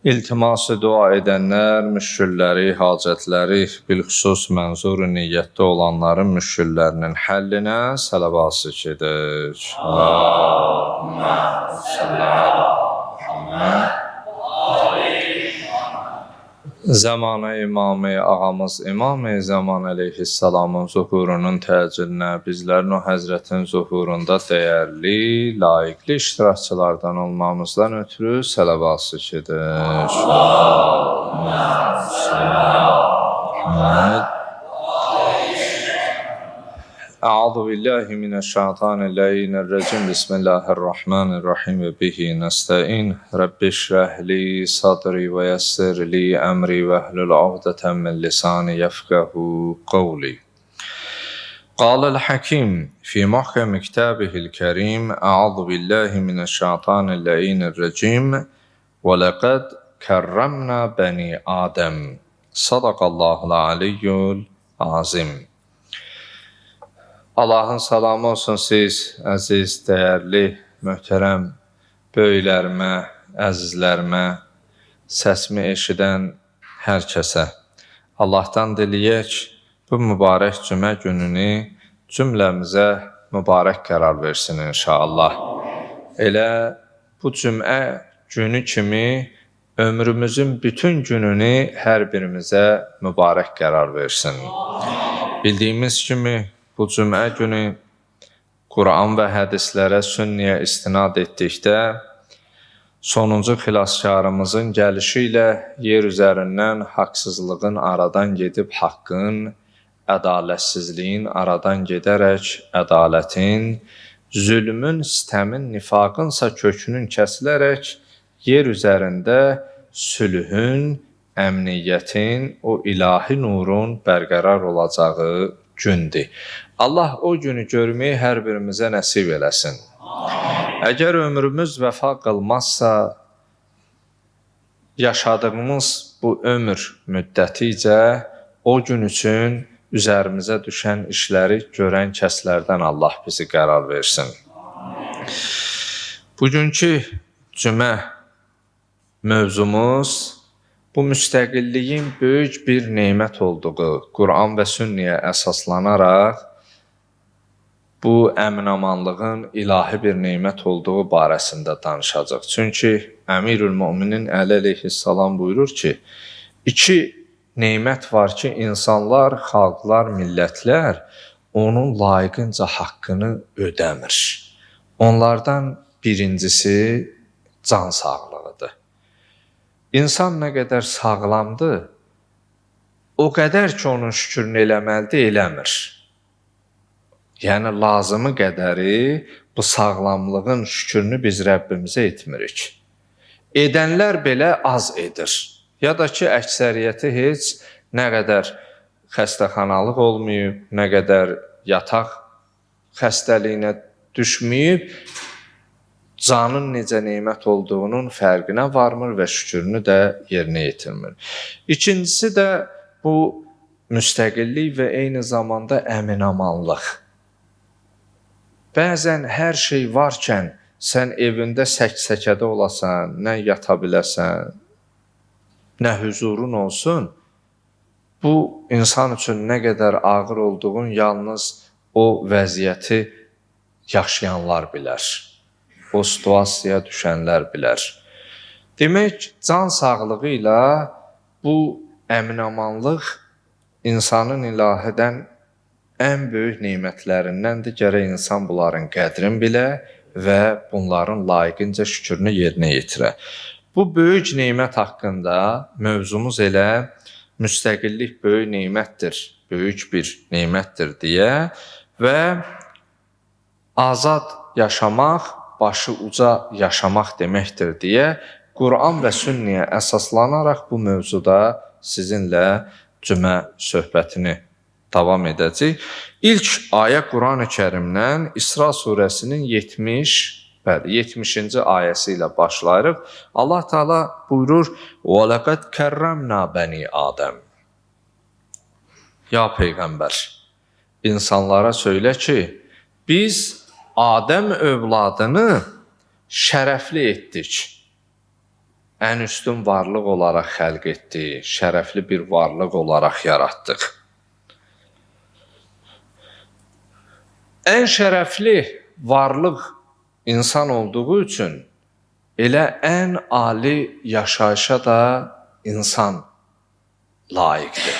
İltimas-ı dua edənlər, müşkülləri, hacətləri, bilxüsus mənzur niyyətdə olanların müşküllərinin həllinə sələvat zikr edək. Allahümmə salli əla Muhammed. Zəmanə imamı, ağamız İmam-ı Zaman əleyhissalamın zuhurunun təcilinə, bizlərin o həzrətin zuhurunda dəyərli, layiqli iştirakçılardan olmamızdan ötürü sələvat zikr edək. Allahümmə salli əla Muhammed. Euzu billahi mineşşeytanirracim. Bismillahirrahmanirrahim ve bihi nestaîn. Rabbi şrah li sadri ve yessir li emri ve hlul uqdeten min lisani yefkahu kavli. Qâlel Hakim fi muhkem kitabihil kerim. Euzu billahi mineşşeytanirracim. Ve lekad kerremna beni Adem. Sadakallahul aliyyul azim. Allahın salamı olsun siz, əziz, dəyərli, möhtərəm böyüklərimə, əzizlərimə, səsimi eşidən hər kəsə. Allahdan diləyək, bu mübarək cümə gününü cümləmizə mübarək qərar versin inşallah. Elə bu cümə günü kimi ömrümüzün bütün gününü hər birimizə mübarək qərar versin. Bildiyimiz kimi, bu cümə günü Quran və hədislərə, sünniyə istinad etdikdə sonuncu xilaskarımızın gəlişi ilə yer üzərindən haqsızlığın aradan gedib haqqın, ədalətsizliyin aradan gedərək ədalətin, zülmün, sitəmin, nifaqınsa kökünün kəsilərək yer üzərində sülhün, əmniyyətin, o ilahi nurun bərqərar olacağı gündür. Allah o günü görməyi hər birimizə nəsib eləsin. Əgər ömrümüz vəfa qılmazsa, yaşadığımız bu ömür müddəticə o gün üçün üzərimizə düşən işləri görən kəslərdən Allah bizi qərar versin. Bugünkü cümə mövzumuz bu müstəqilliyin böyük bir nemət olduğu Quran və sünniyə əsaslanaraq bu əminamanlığın ilahi bir nemət olduğu barəsində danışacaq. Çünki Əmirül Müminin Əli əleyhissalam buyurur ki, iki nemət var ki, insanlar, xalqlar, millətlər onun layiqincə haqqını ödəmir. Onlardan birincisi can sağlığıdır. İnsan nə qədər sağlamdır, o qədər ki, onun şükrünü eləməlidir, eləmir. Yəni, lazımı qədəri bu sağlamlığın şükrünü biz Rəbbimizə etmirik. Edənlər belə az edir. Ya da ki, əksəriyyəti heç nə qədər xəstəxanalıq olmayıb, nə qədər yataq xəstəliyinə düşməyib, canın necə nemət olduğunun fərqinə varmır və şükrünü də yerinə yetirmir. İkincisi də bu müstəqillik və eyni zamanda əminamanlıq. Bəzən hər şey varkən sən evində sək-səkədə olasan, nə yata biləsən, nə hüzurun olsun, bu insan üçün nə qədər ağır olduğun yalnız o vəziyyəti yaşayanlar bilər. O situasiyaya düşənlər bilər. Demək, can sağlığı ilə bu əminamanlıq insanın ilahidən ən böyük nemətlərindəndir. Gərək insan bunların qədrini bilə və bunların layiqincə şükrünü yerinə yetirə. Bu böyük nemət haqqında mövzumuz elə müstəqillik böyük nemətdir, böyük bir nemətdir deyə və azad yaşamaq, başı uca yaşamaq deməkdir deyə Quran və sünniyə əsaslanaraq bu mövzuda sizinlə cümə söhbətini davam edəcəyik. İlk ayə Quran-ı Kərimdən İsra surəsinin 70-ci ayəsi ilə başlayırıq. Allah Teala buyurur: "Və laqad kerremna bəni Adəm." Ya Peyğəmbər, insanlara söylə ki, biz Adəm övladını şərəfli etdik. ən üstün varlıq olaraq xəlq etdi, şərəfli bir varlıq olaraq yaratdıq. Ən şərəfli varlıq insan olduğu üçün elə ən ali yaşayışa da insan layiqdir.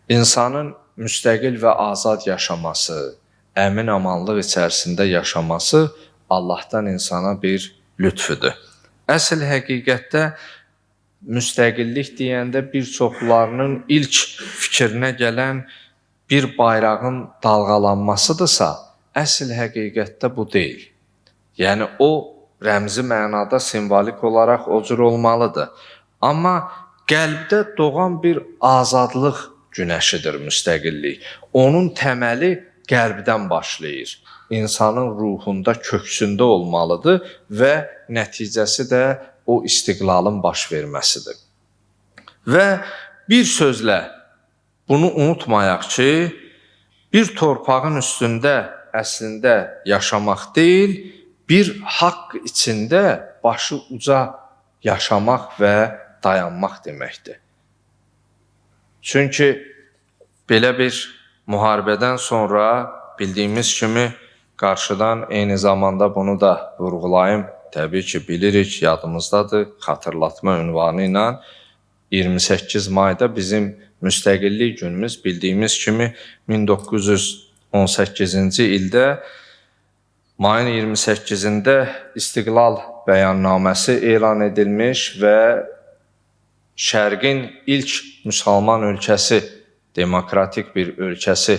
İnsanın müstəqil və azad yaşaması, əmin-amanlıq içərisində yaşaması Allahdan insana bir lütfüdür. Əsl həqiqətdə müstəqillik deyəndə bir çoxlarının ilk fikrinə gələn bir bayrağın dalğalanmasıdırsa, əsl həqiqətdə bu deyil. Yəni o rəmzi mənada simvolik olaraq o cür olmalıdır. Amma qəlbdə doğan bir azadlıq günəşidir müstəqillik. Onun təməli qəlbdən başlayır. İnsanın ruhunda, köksündə olmalıdır və nəticəsi də o istiqlalın baş verməsidir. Və bir sözlə bunu unutmayaq ki, bir torpağın üstündə əslində yaşamaq deyil, bir haqq içində başı uca yaşamaq və dayanmaq deməkdir. Çünki belə bir müharibədən sonra bildiyimiz kimi qarşıdan eyni zamanda bunu da vurğulayım. Təbii ki, bilirik, yadımızdadır, xatırlatma ünvanı ilə 28 mayda bizim müstəqillik günümüz bildiyimiz kimi 1918-ci ildə mayın 28-də İstiqlal bəyannaməsi elan edilmiş və Şərqin ilk müsəlman ölkəsi, demokratik bir ölkəsi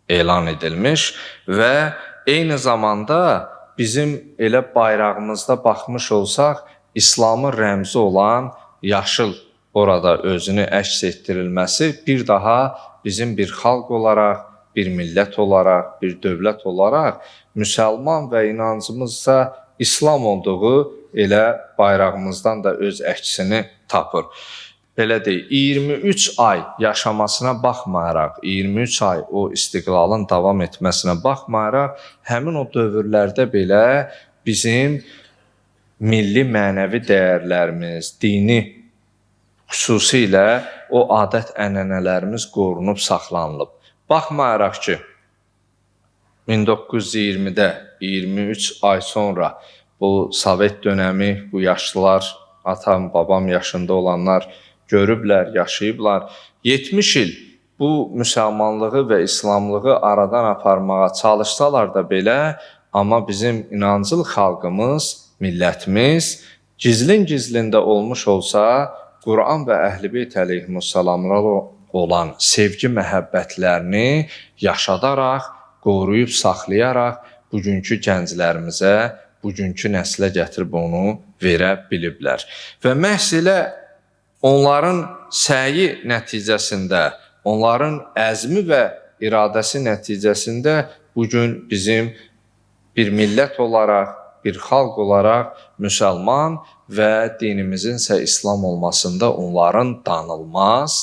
elan edilmiş və eyni zamanda bizim elə bayrağımızda baxmış olsaq, İslamın rəmzi olan yaşıl orada özünü əks etdirilməsi bir daha bizim bir xalq olaraq, bir millət olaraq, bir dövlət olaraq müsəlman və inancımızsa İslam olduğu elə bayrağımızdan da öz əksini tapır. Belə deyək, 23 ay yaşamasına baxmayaraq, 23 ay o istiqlalın davam etməsinə baxmayaraq, həmin o dövrlərdə belə bizim milli mənəvi dəyərlərimiz, dini xüsusilə o adət-ənənələrimiz qorunub saxlanılıb. Baxmayaraq ki, 1920-də 23 ay sonra bu Sovet dönəmi, bu yaşlılar, atam, babam yaşında olanlar görüblər, yaşayıblar. 70 il bu müsəlmanlığı və İslamlığı aradan aparmağa çalışsalar da belə, amma bizim inancıl xalqımız, millətimiz gizlin-gizlində olmuş olsa, Quran və Əhl-i Beyt əleyhimussalamlara olan sevgi məhəbbətlərini yaşadaraq, qoruyub saxlayaraq bugünkü gənclərimizə, bugünkü nəslə gətirib onu verə biliblər. Və məhz elə onların səyi nəticəsində, onların əzmi və iradəsi nəticəsində bugün bizim bir millət olaraq, bir xalq olaraq müsəlman və dinimizin isə İslam olmasında onların danılmaz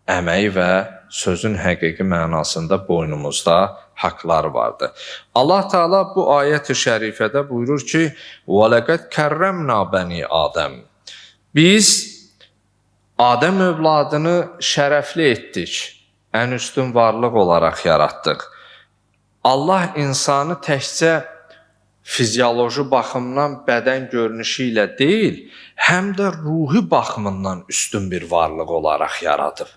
əməyi və sözün həqiqi mənasında boynumuzda haqları vardı. Allah Teala bu ayət-i şərifədə buyurur ki: "Və ləqəd kərrəmna bəni Adəm." Biz Adəm övladını şərəfli etdik, ən üstün varlıq olaraq yaratdıq. Allah insanı təkcə fizioloji baxımdan bədən görünüşü ilə deyil, həm də ruhi baxımından üstün bir varlıq olaraq yaradıb.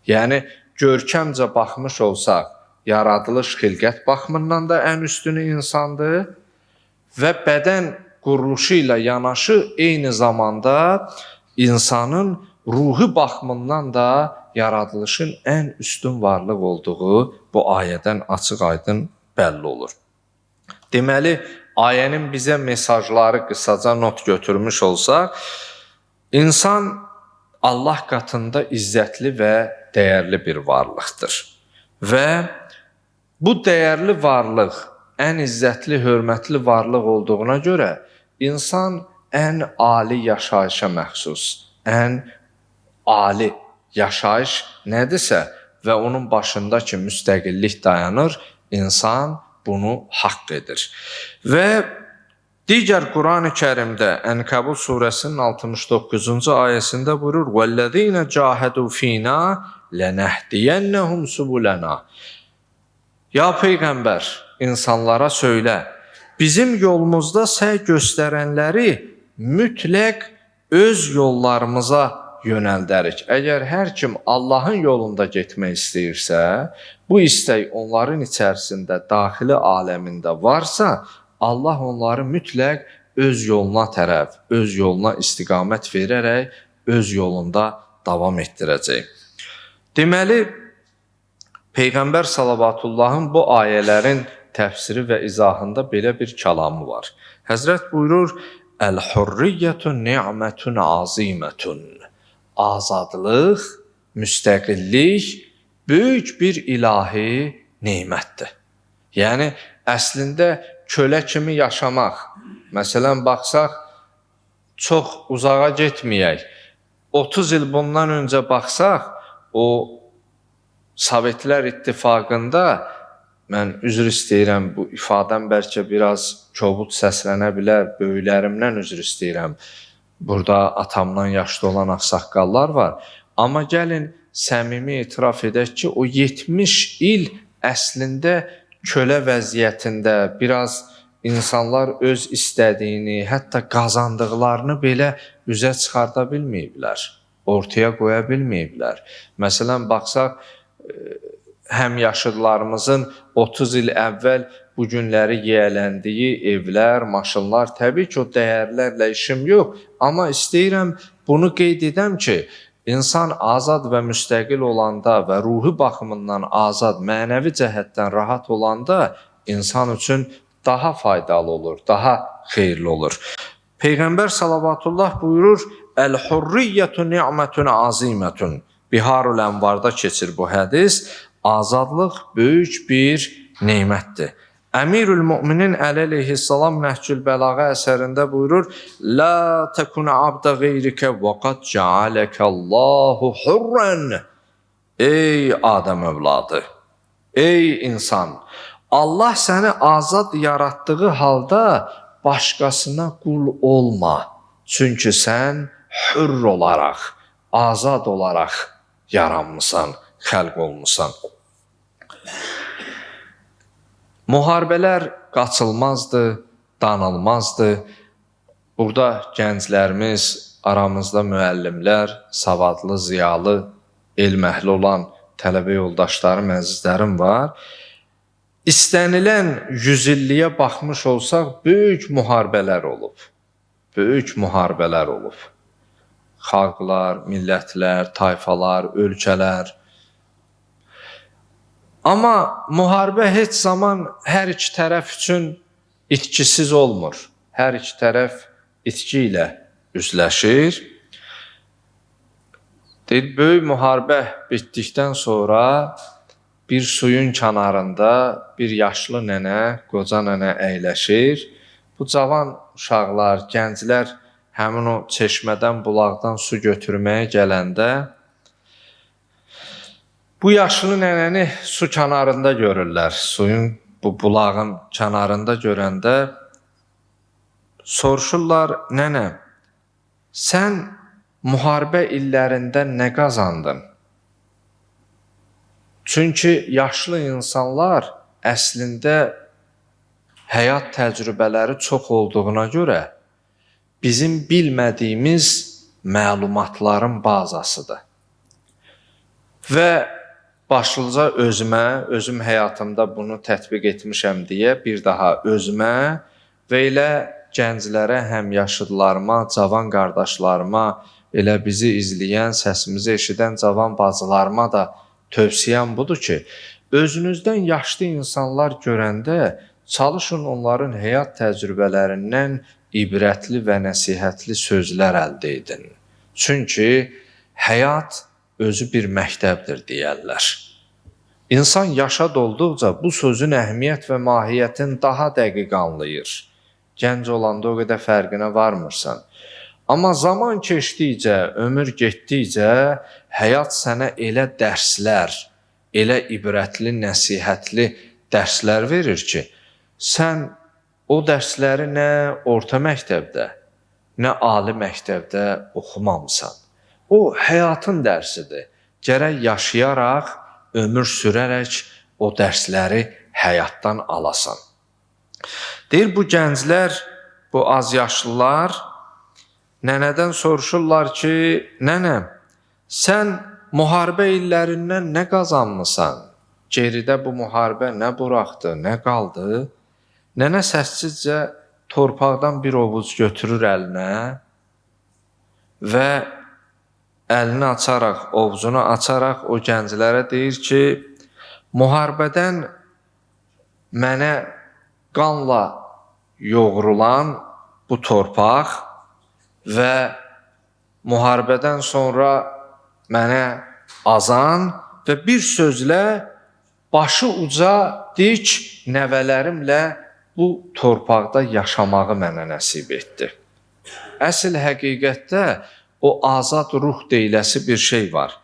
Yəni görkəmcə baxmış olsaq, yaradılış xilqət baxımından da ən üstünü insandır və bədən quruluşu ilə yanaşı eyni zamanda insanın ruhi baxımından da yaradılışın ən üstün varlıq olduğu bu ayədən açıq-aydın bəlli olur. Deməli, ayənin bizə mesajları qısaca not götürmüş olsaq, insan Allah qatında izzətli və dəyərli bir varlıqdır. Və bu dəyərli varlıq ən izzətli, hörmətli varlıq olduğuna görə insan ən ali yaşayışa məxsus, ən ali yaşayış nədirsə və onun başındakı müstəqillik dayanır, insan bunu haqq edir. Və Digər Qurani Kərimdə Ənkəbut surəsinin 69-cu ayəsində buyurur: "Vəllezîne cahedû fînâ lenehdiyennehum subulena." Ya Peyğəmbər, insanlara söylə, bizim yolumuzda səy göstərənləri mütləq öz yollarımıza yönəldərik. Əgər hər kim Allahın yolunda getmək istəyirsə, bu istək onların içərisində, daxili aləmində varsa, Allah onları mütləq öz yoluna tərəf, öz yoluna istiqamət verərək öz yolunda davam etdirəcək. Deməli, Peyğəmbər salavatullahın bu ayələrin təfsiri və izahında belə bir kəlamı var. Həzrət buyurur: "Əl-hurriyyətu ni'mətun azimətun." Azadlıq, müstəqillik böyük bir ilahi nemətdir. Yəni, əslində kölə kimi yaşamaq, məsələn, baxsaq, çox uzağa getməyək. 30 il bundan öncə baxsaq, o Sovetlər İttifaqında, mən üzr istəyirəm, bu ifadəm bəlkə biraz kobud səslənə bilər, böyüklərimdən üzr istəyirəm. Burada atamdan yaşlı olan ağsaqqallar var. Amma gəlin səmimi etiraf edək ki, o 70 il əslində kölə vəziyyətində biraz insanlar öz istədiyini, hətta qazandıqlarını belə üzə çıxarda bilməyiblər, ortaya qoya bilməyiblər. Məsələn, baxsaq, həm yaşıdlarımızın 30 il əvvəl bu günləri yiyələndiyi evlər, maşınlar, təbii ki, o dəyərlərlə işim yox, amma istəyirəm bunu qeyd edəm ki, insan azad və müstəqil olanda və ruhi baxımından azad, mənəvi cəhətdən rahat olanda insan üçün daha faydalı olur, daha xeyirli olur. Peyğəmbər salavatullah buyurur: "Əl-hurriyyətu ni'mətun azimətun." Biharul Ənvarda keçir bu hədis. Azadlıq böyük bir nemətdir. Əmirül Müminin Əli əleyhissalam Nəhcül Bəlağə əsərində buyurur: "La tekun abda qeyrikə və qad cealəkəllahu hurran." Ey Adəm övladı, ey insan, Allah səni azad yaratdığı halda başqasına qul olma. Çünki sən hürr olaraq, azad olaraq yaranmısan, xəlq olmusan. Müharibələr qaçılmazdı, danılmazdı. Burada gənclərimiz, aramızda müəllimlər, savadlı, ziyalı, elm əhli olan tələbə yoldaşlarım, əzizlərim var. İstənilən yüzilliyə baxmış olsaq, böyük müharibələr olub. Böyük müharibələr olub. Xalqlar, millətlər, tayfalar, ölkələr. Amma müharibə heç zaman hər iki tərəf üçün itkisiz olmur. Hər iki tərəf itki ilə üzləşir. Deyir, böyük müharibə bitdikdən sonra bir suyun kənarında bir yaşlı nənə, qoca nənə əyləşir. Bu cavan uşaqlar, gənclər həmin o çeşmədən, bulaqdan su götürməyə gələndə bu yaşlı nənəni su kənarında görürlər. Suyun, bu bulağın kənarında görəndə soruşurlar: "Nənə, sən müharibə illərində nə qazandın?" Çünki yaşlı insanlar əslində həyat təcrübələri çox olduğuna görə bizim bilmədiyimiz məlumatların bazasıdır. Və başlıca özümə, özüm həyatımda bunu tətbiq etmişəm deyə bir daha özümə və elə gənclərə, həm yaşıdlarıma, cavan qardaşlarıma, elə bizi izləyən, səsimizi eşidən cavan bacılarıma da tövsiyəm budur ki, özünüzdən yaşlı insanlar görəndə çalışın onların həyat təcrübələrindən ibrətli və nəsihətli sözlər əldə edin. Çünki həyat özü bir məktəbdir deyərlər. İnsan yaşa dolduqca bu sözün əhəmiyyət və mahiyyətini daha dəqiq anlayır. Gənc olanda o qədər fərqinə varmırsan. Amma zaman keçdikcə, ömür getdikcə həyat sənə elə dərslər, elə ibrətli, nəsihətli dərslər verir ki, sən O dərsləri nə orta məktəbdə, nə ali məktəbdə oxumamısan. O həyatın dərsidir. Gərək yaşayaraq, ömür sürərək o dərsləri həyatdan alasan. Deyir, bu gənclər, bu az yaşlılar nənədən soruşurlar ki, nənə, sən müharibə illərindən nə qazanmısan? Geridə bu müharibə nə buraxdı, nə qaldı? Nənə səssizcə torpaqdan bir ovuc götürür əlinə və əlini açaraq, ovcunu açaraq o gənclərə deyir ki, müharibədən mənə qanla yoğrulan bu torpaq və müharibədən sonra mənə azan və bir sözlə başı uca dik nəvələrimlə bu torpaqda yaşamağı mənə nəsib etdi. Əsl həqiqətdə o azad ruh deyiləsi bir şey var.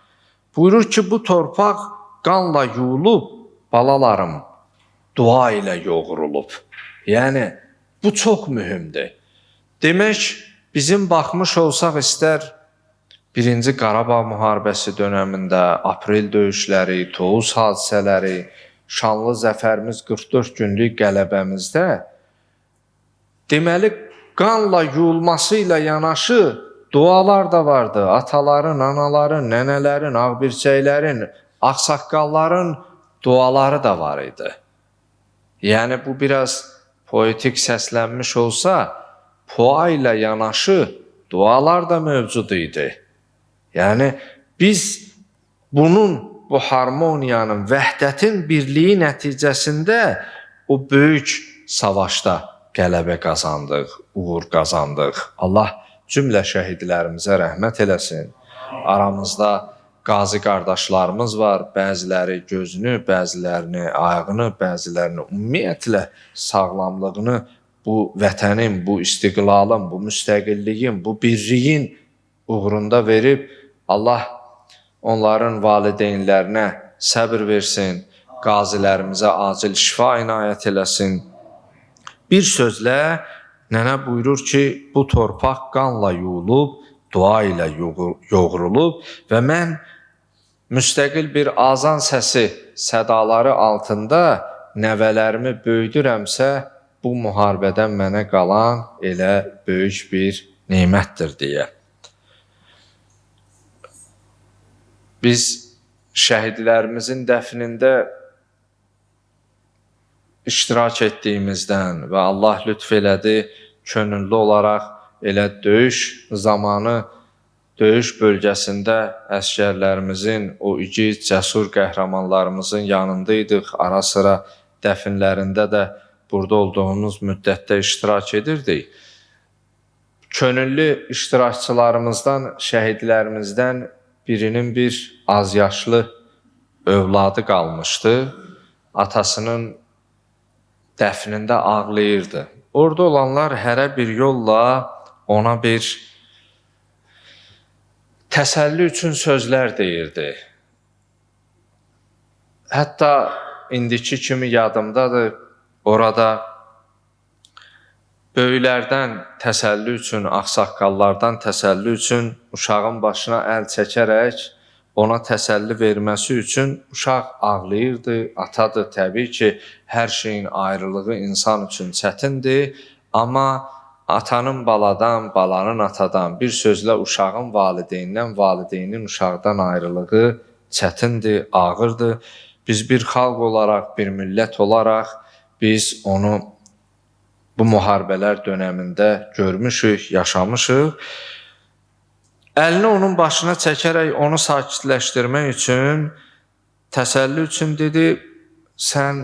Buyurur ki, bu torpaq qanla yuyulub, balalarım, dua ilə yoğrulub. Yəni, bu çox mühümdür. Demək, bizim baxmış olsaq istər Birinci Qarabağ müharibəsi dönəmində aprel döyüşləri, Tovuz hadisələri, şanlı zəfərimiz 44 günlük qələbəmizdə, deməli, qanla yuyulması ilə yanaşı dualar da vardı. Ataların, anaların, nənələrin, ağbirçəklərin, ağsaqqalların duaları da var idi. Yəni, bu biraz poetik səslənmiş olsa, pua ilə yanaşı dualar da mövcud idi. Yəni, biz bunun, bu harmoniyanın, vəhdətin birliyi nəticəsində o böyük savaşda qələbə qazandıq, uğur qazandıq. Allah cümlə şəhidlərimizə rəhmət eləsin. Aramızda qazi qardaşlarımız var, bəziləri gözünü, bəzilərini ayağını, bəzilərini ümumiyyətlə sağlamlığını bu vətənin, bu istiqlalın, bu müstəqilliyin, bu birliyin uğrunda verib. Allah onların valideynlərinə səbir versin, qazilərimizə acil şifa inayət eləsin. Bir sözlə nənə buyurur ki, bu torpaq qanla yuyulub, dua ilə yoğrulub və mən müstəqil bir azan səsi sədaları altında nəvələrimi böyüdürəmsə, bu müharibədən mənə qalan elə böyük bir nemətdir deyə. Biz şəhidlərimizin dəfnində iştirak etdiyimizdən və Allah lütf elədi, könüllü olaraq elə döyüş zamanı, döyüş bölgəsində əsgərlərimizin, o igid, cəsur qəhrəmanlarımızın yanındaydıq. Ara sıra dəfinlərində də burada olduğumuz müddətdə iştirak edirdik. Könüllü iştirakçılarımızdan, şəhidlərimizdən birinin bir az yaşlı övladı qalmışdı. Atasının dəfnində ağlayırdı. Orada olanlar hərə bir yolla ona bir təsəlli üçün sözlər deyirdi. Hətta indiki kimi yadımdadır, orada böyüklərdən təsəlli üçün, ağsaqqallardan təsəlli üçün uşağın başına əl çəkərək ona təsəlli verməsi üçün uşaq ağlayırdı. Atadır, təbii ki, hər şeyin ayrılığı insan üçün çətindir, amma atanın baladan, balanın atadan, bir sözlə uşağın valideynindən, valideynin uşaqdan ayrılığı çətindir, ağırdır. Biz bir xalq olaraq, bir millət olaraq biz onu bu müharibələr dönəmində görmüşük, yaşamışıq. Əlini onun başına çəkərək onu sakitləşdirmək üçün, təsəlli üçün dedi, sən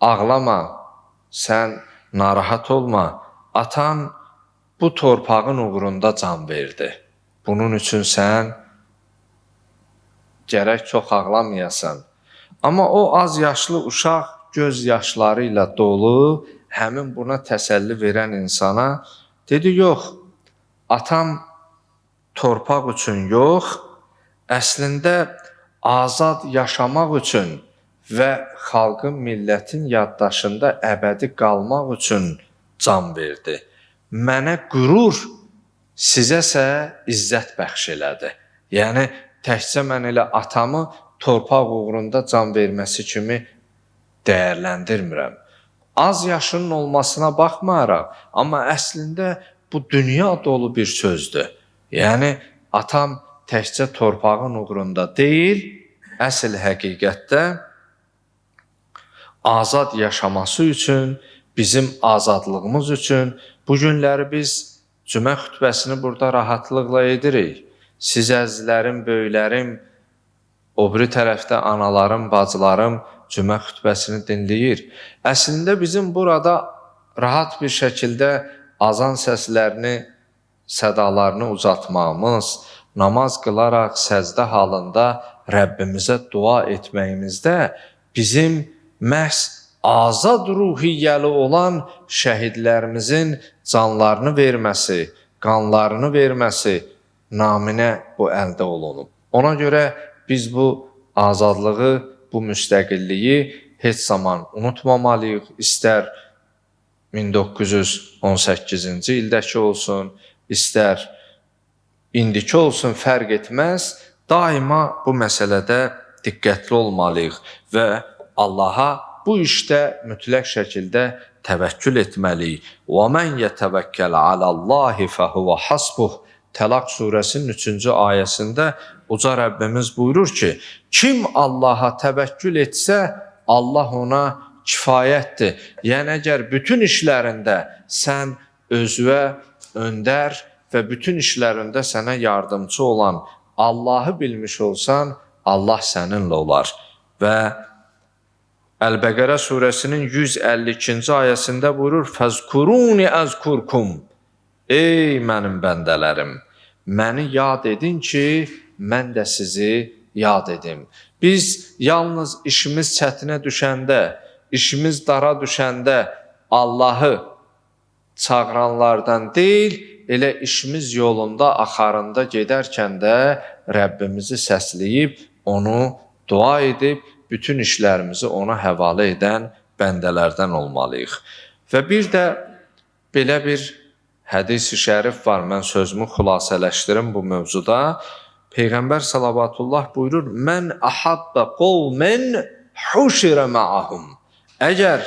ağlama, sən narahat olma, atan bu torpağın uğrunda can verdi. Bunun üçün sən gərək çox ağlamayasan. Amma o az yaşlı uşaq göz yaşları ilə dolu, həmin buna təsəlli verən insana dedi, yox, atam torpaq üçün yox, əslində azad yaşamaq üçün və xalqın, millətin yaddaşında əbədi qalmaq üçün can verdi. Mənə qürur, sizəsə izzət bəxş elədi. Yəni, təkcə mən elə atamı torpaq uğrunda can verməsi kimi dəyərləndirmirəm. Az yaşının olmasına baxmayaraq, amma əslində bu dünya dolu bir sözdür. Yəni, atam təkcə torpağın uğrunda deyil, əsl həqiqətdə azad yaşaması üçün, bizim azadlığımız üçün bu günləri biz cümə xütbəsini burada rahatlıqla edirik. Siz əzizlərim, böyüklərim, o biri tərəfdə analarım, bacılarım cümə xütbəsini dinləyir. Əslində bizim burada rahat bir şəkildə azan səslərini, sədalarını ucaltmağımız, namaz qılaraq səcdə halında Rəbbimizə dua etməyimizdə bizim məhz azad ruhiyyəli olan şəhidlərimizin canlarını verməsi, qanlarını verməsi naminə bu əldə olunub. Ona görə biz bu azadlığı, bu müstəqilliyi heç zaman unutmamalıyıq. İstər 1918-ci ildəki olsun, istər indiki olsun, fərq etməz. Daima bu məsələdə diqqətli olmalıyıq və Allaha bu işdə mütləq şəkildə təvəkkül etməliyik. وَمَنْ يَتَوَكَّلْ عَلَى اللّٰهِ فَهُوَ حَسْبُهُ Təlaq surəsinin 3-cü ayəsində Uca Rəbbimiz buyurur ki, kim Allaha təvəkkül etsə, Allah ona kifayətdir. Yəni, əgər bütün işlərində sən özünə öndər və bütün işlərində sənə yardımcı olan Allahı bilmiş olsan, Allah səninlə olar. Və Əl-Bəqərə surəsinin 152-ci ayəsində buyurur, Fəzkuruni əzkurkum. Ey mənim bəndələrim, məni yad edin ki, mən də sizi yad edim. Biz yalnız işimiz çətinə düşəndə, işimiz dara düşəndə Allahı çağıranlardan deyil, elə işimiz yolunda, axarında gedərkən də Rəbbimizi səsləyib, onu dua edib, bütün işlərimizi ona həvalə edən bəndələrdən olmalıyıq. Və bir də belə bir hədis-i şərif var, mən sözümü xülasələşdirim bu mövzuda. Peyğəmbər salavatullah buyurur, Mən ahabbə qovmen huşirə ma'ahum. Əgər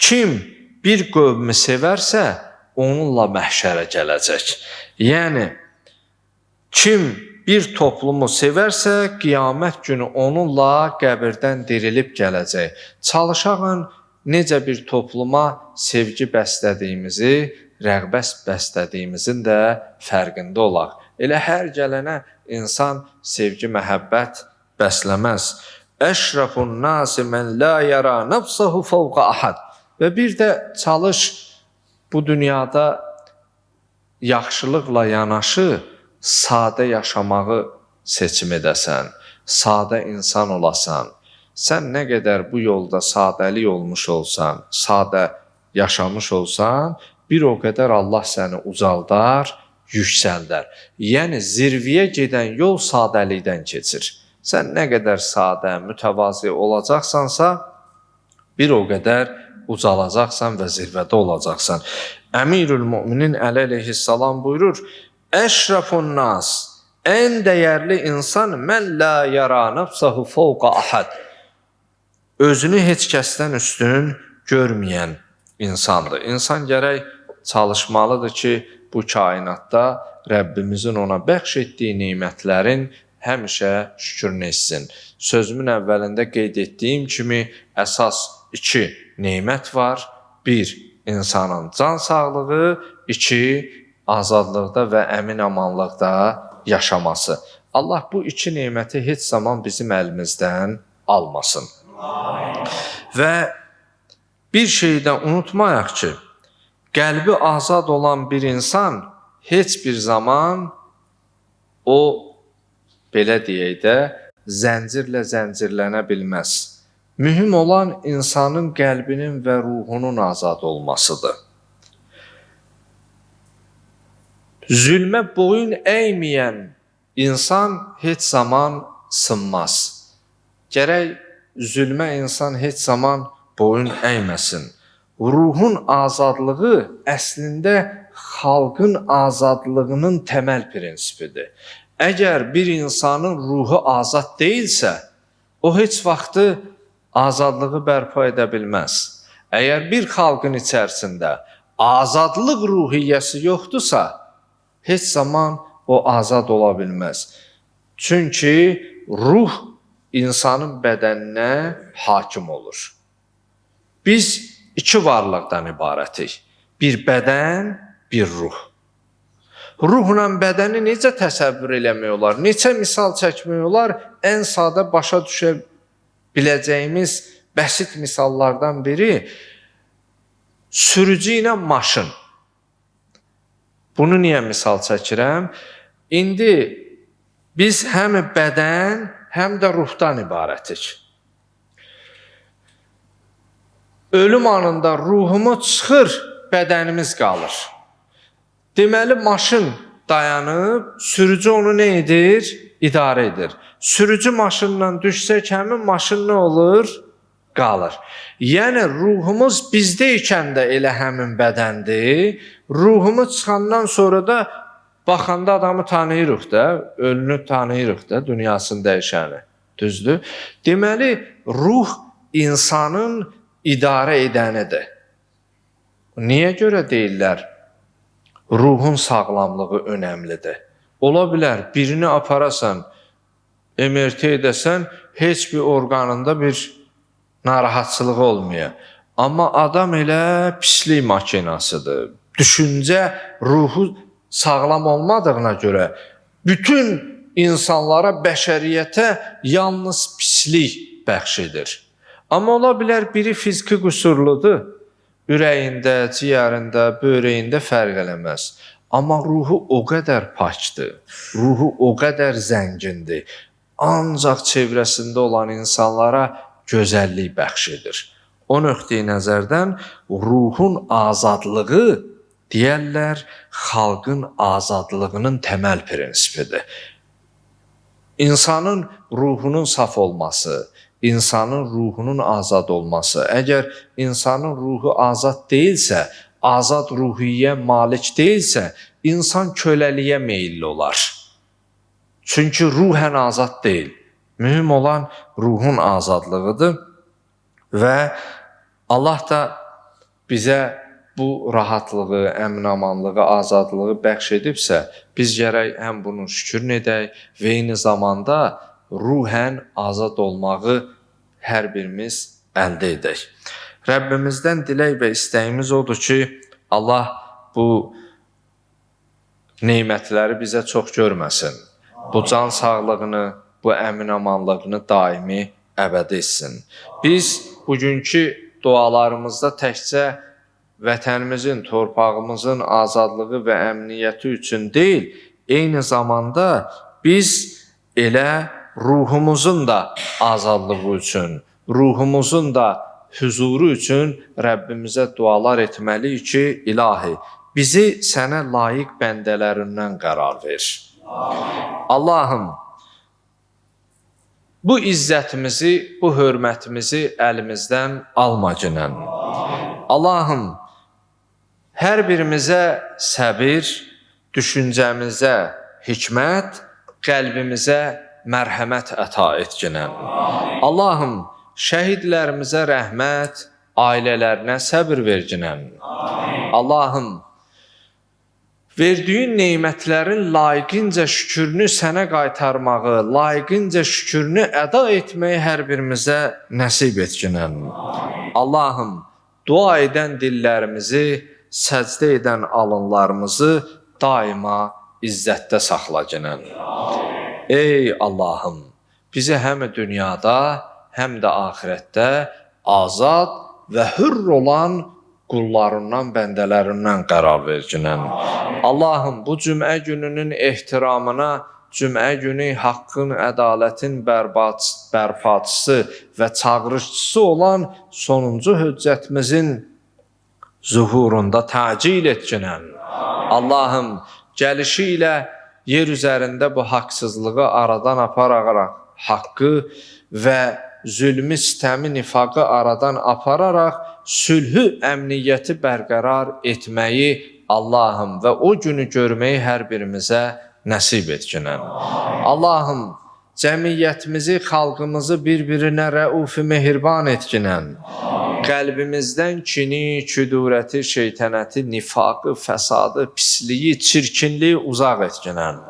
kim bir qövmü sevərsə, onunla məhşərə gələcək. Yəni, kim bir toplumu sevərsə, qiyamət günü onunla qəbirdən dirilib gələcək. Çalışağın necə bir topluma sevgi bəslədiyimizi, rəğbət bəslədiyimizin də fərqində olaq. Elə hər gələnə insan sevgi, məhəbbət bəsləməz. Əşrəfun nasi mən la yara nəfsəhu fəvqə ahad. Və bir də çalış bu dünyada yaxşılıqla yanaşı sadə yaşamağı seçim edəsən, sadə insan olasan. Sən nə qədər bu yolda sadəlik olmuş olsan, sadə yaşamış olsan, bir o qədər Allah səni ucaldar, yüksəldər. Yəni, zirviyə gedən yol sadəlikdən keçir. Sən nə qədər sadə, mütəvazi olacaqsansa, bir o qədər ucalacaqsan və zirvədə olacaqsan. Əmirül Müminin Əli əleyhissalam buyurur, Əşrəfun nas, ən dəyərli insan mən la yara nəfsəhu fəvqa ahad. Özünü heç kəsdən üstün görməyən insandır. İnsan gərək çalışmalıdır ki, bu kainatda Rəbbimizin ona bəxş etdiyi nemətlərin həmişə şükrünü etsin. Sözümün əvvəlində qeyd etdiyim kimi əsas iki nemət var. Bir, insanın can sağlığı, iki, azadlıqda və əmin-amanlıqda yaşaması. Allah bu iki neməti heç zaman bizim əlimizdən almasın. Amin. Və bir şeyi də unutmayaq ki, qəlbi azad olan bir insan heç bir zaman o, belə deyək də, zəncirlə zəncirlənə bilməz. Mühüm olan insanın qəlbinin və ruhunun azad olmasıdır. Zülmə boyun əyməyən insan heç zaman sınmaz. Gərək zülmə insan heç zaman boyun əyməsin. Ruhun azadlığı əslində xalqın azadlığının təməl prinsipidir. Əgər bir insanın ruhu azad deyilsə, o heç vaxtı azadlığı bərpa edə bilməz. Əgər bir xalqın içərisində azadlıq ruhiyyəsi yoxdursa, heç zaman o azad ola bilməz. Çünki ruh insanın bədəninə hakim olur. Biz iki varlıqdan ibarətik. Bir bədən, bir ruh. Ruhla bədəni necə təsəvvür eləmək olar? Neçə misal çəkmək olar? Ən sadə başa düşə biləcəyimiz bəsit misallardan biri sürücü ilə maşın. Bunu niyə misal çəkirəm? İndi biz həm bədən, həm də ruhdan ibarətik. Ölüm anında ruhumuz çıxır, bədənimiz qalır. Deməli, maşın dayanıb, sürücü onu nə edir? İdarə edir. Sürücü maşından düşsək, həmin maşın nə olur? Qalır. Yəni, ruhumuz bizdə ikən də elə həmin bədəndir. Ruhumuz çıxandan sonra da baxanda adamı tanıyırıq da, ölünü tanıyırıq da, dünyasını dəyişəni. Düzdür? Deməli, ruh insanın idarə edənidir. Niyə görə deyirlər? Ruhun sağlamlığı önəmlidir. Ola bilər, birini aparasan, MRT edəsən, heç bir orqanında bir narahatçılığı olmaya. Amma adam elə pislik makinasıdır. Düşüncə, ruhu sağlam olmadığına görə bütün insanlara, bəşəriyyətə yalnız pislik bəxş edir. Amma ola bilər biri fiziki qüsurludur. Ürəyində, ciyərində, böyrəyində fərq eləməz. Amma ruhu o qədər pakdır, ruhu o qədər zəngindir. Ancaq çevrəsində olan insanlara gözəllik bəxş edir. O nöqteyi nəzərdən ruhun azadlığı deyərlər, xalqın azadlığının təməl prinsipidir. İnsanın ruhunun saf olması, insanın ruhunun azad olması. Əgər insanın ruhu azad deyilsə, azad ruhiyyə malik deyilsə, insan köləliyə meyilli olar. Çünki ruhən azad deyil. Mühüm olan ruhun azadlığıdır və Allah da bizə bu rahatlığı, əminamanlığı, azadlığı bəxş edibsə, biz gərək həm bunun şükrünü edək və eyni zamanda ruhən azad olmağı hər birimiz əldə edək. Rəbbimizdən dilək və istəyimiz odur ki, Allah bu nemətləri bizə çox görməsin. Bu can sağlığını, bu əminamanlığını daimi əbədi etsin. Biz bugünkü dualarımızda təkcə vətənimizin, torpağımızın azadlığı və əmniyyəti üçün deyil, eyni zamanda biz elə ruhumuzun da azadlığı üçün, ruhumuzun da hüzuru üçün Rəbbimizə dualar etməliyik ki, ilahi, bizi sənə layiq bəndələrindən qərar ver. Allahım, bu izzətimizi, bu hörmətimizi əlimizdən alma ginən. Allahım, hər birimizə səbir, düşüncəmizə hikmət, qəlbimizə mərhəmət əta etginən. Allahım, şəhidlərimizə rəhmət, ailələrinə səbir verginən. Allahım, verdiyin nemətlərin layiqincə şükrünü sənə qaytarmağı, layiqincə şükrünü əda etməyi hər birimizə nəsib etginən. Allahım, dua edən dillərimizi, səcdə edən alınlarımızı daima izzətdə saxla ginən. Ey Allahım, bizi həm dünyada, həm də axirətdə azad və hürr olan qullarından, bəndələrindən qərar verginən. Allahım, bu cümə gününün ehtiramına, cümə günü haqqın, ədalətin bərpaçısı və çağırışçısı olan sonuncu hüccətimizin zuhurunda təcil etginən. Allahım, gəlişi ilə yer üzərində bu haqsızlığı aradan apararaq haqqı və zülmü, sitəmi, nifaqı aradan apararaq sülhü, əmniyyəti bərqərar etməyi Allahım və o günü görməyi hər birimizə nəsib etginən. Allahım, cəmiyyətimizi, xalqımızı bir-birinə rəuf-i mehriban etginən. Qəlbimizdən kini, küdurəti, şeytənəti, nifaqı, fəsadı, pisliyi, çirkinliyi uzaq etginən.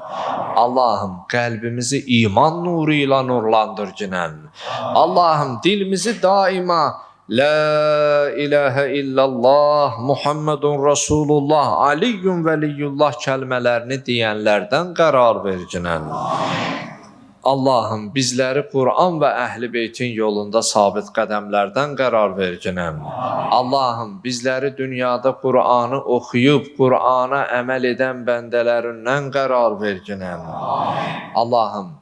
Allahım, qəlbimizi iman nuru ilə nurlandırginən. Allahım, dilimizi daima La ilahə illallah, Muhammedun Rasulullah, Aliyyun Vəliyyullah kəlmələrini deyənlərdən qərar verginən. Allahım, bizləri Quran və Əhl-i Beytin yolunda sabit qədəmlərdən qərar verginən. Allahım, bizləri dünyada Qur'anı oxuyub, Qur'ana əməl edən bəndələrindən qərar verginən. Allahım,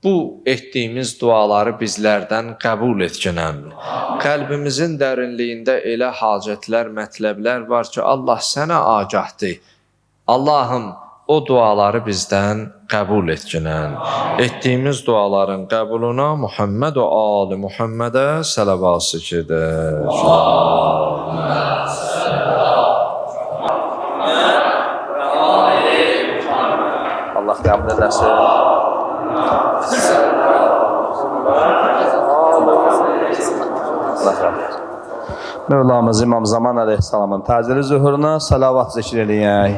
bu etdiyimiz duaları bizlərdən qəbul etginən. Qəlbimizin dərinliyində elə hacətlər, mətləblər var ki, Allah sənə agahdır. Allahım, o duaları bizdən qəbul etginən. Etdiyimiz duaların qəbuluna Muhammed və ali Muhammedə səlavat zikr edək. Allah qəbul eləsin. Allah qəbul eləsin. Mövlamız İmam Zaman əleyhissalamın təcili zühuruna səlavat zikr eləyək.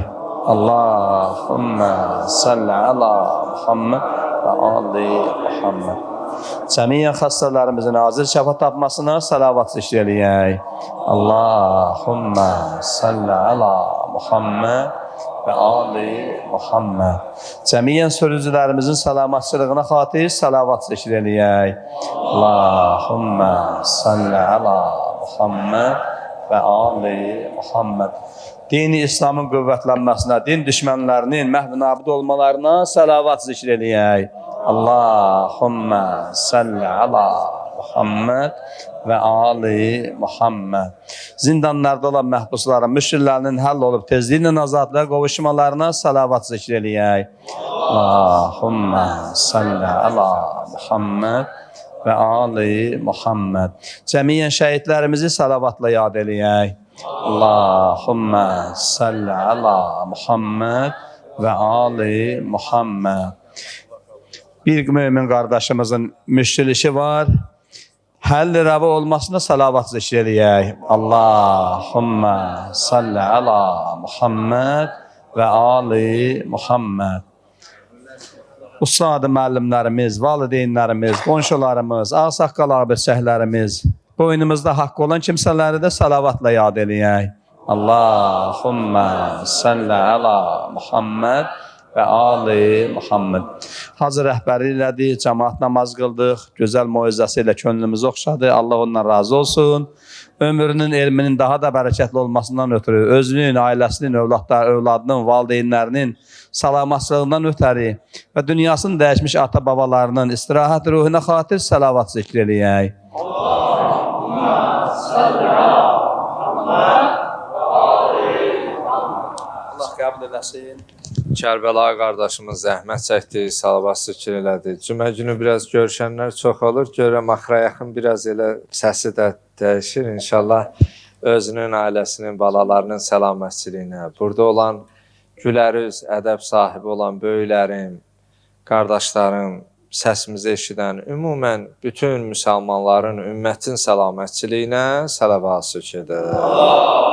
Allahümmə salli ala Muhammed və ali Muhammed. Cəmiyyən xəstələrimizin acil şəfa tapmasına səlavat zikr eləyək. Allahümmə salli ala Muhammed və ali Muhammed. Cəmiyyən sürücülərimizin salamatçılığına xatir səlavat zikr eləyək. Allahümmə salli ala Muhammed və ali Muhammed. Dini İslamın qüvvətlənməsinə, din düşmənlərinin məhv nabud olmalarına səlavat zikr eləyək. Allahümmə salli ala Muhammed və ali Muhammed. Zindanlarda olan məhbusların, müşkillərinin həll olub tezliklə azadlığa qovuşmalarına səlavat zikr eləyək. Allahümmə salli ala Muhammed və ali Muhammed. Cəmiyyən şəhidlərimizi səlavatla yad eləyək. Allahümmə salli ala Muhammed və ali Muhammed. Bir mümin qardaşımızın müşkil işi var. Həll rəva olmasına salavat zikr eləyək. Allahümmə salli ala Muhammed və ali Muhammed. Ustad müəllimlərimiz, valideynlərimiz, qonşularımız, ağsaqqal ağabeylərimiz, boynumuzda haqqı olan kimsələri də salavatla yad eləyək. Allahümmə salli ala Muhammed və ali Muhammed. Hacı rəhbəri elədi, cəmaat namaz qıldıq, gözəl moizəsi ilə könlümüzü oxşadı. Allah ondan razı olsun. Ömrünün, elminin daha da bərəkətli olmasından ötürü, özünün, ailəsinin, övladının, valideynlərinin salamatçılığından ötəri və dünyasını dəyişmiş ata-babalarının istirahət ruhuna xatir səlavat zikr eləyək. Allah qəbul eləsin. Kərbəlayı qardaşımız zəhmət çəkdi, salavat zikr elədi. Cümə günü biraz görüşənlər çox olur. Görürəm axıra yaxın biraz elə səsi də dəyişir. İnşallah özünün, ailəsinin, balalarının səlamətçiliyinə, burada olan gülərüz, ədəb sahibi olan böyüklərim, qardaşlarım, səsimizi eşidən, ümumən bütün müsəlmanların, ümmətin səlamətçiliyinə salavat zikr edək.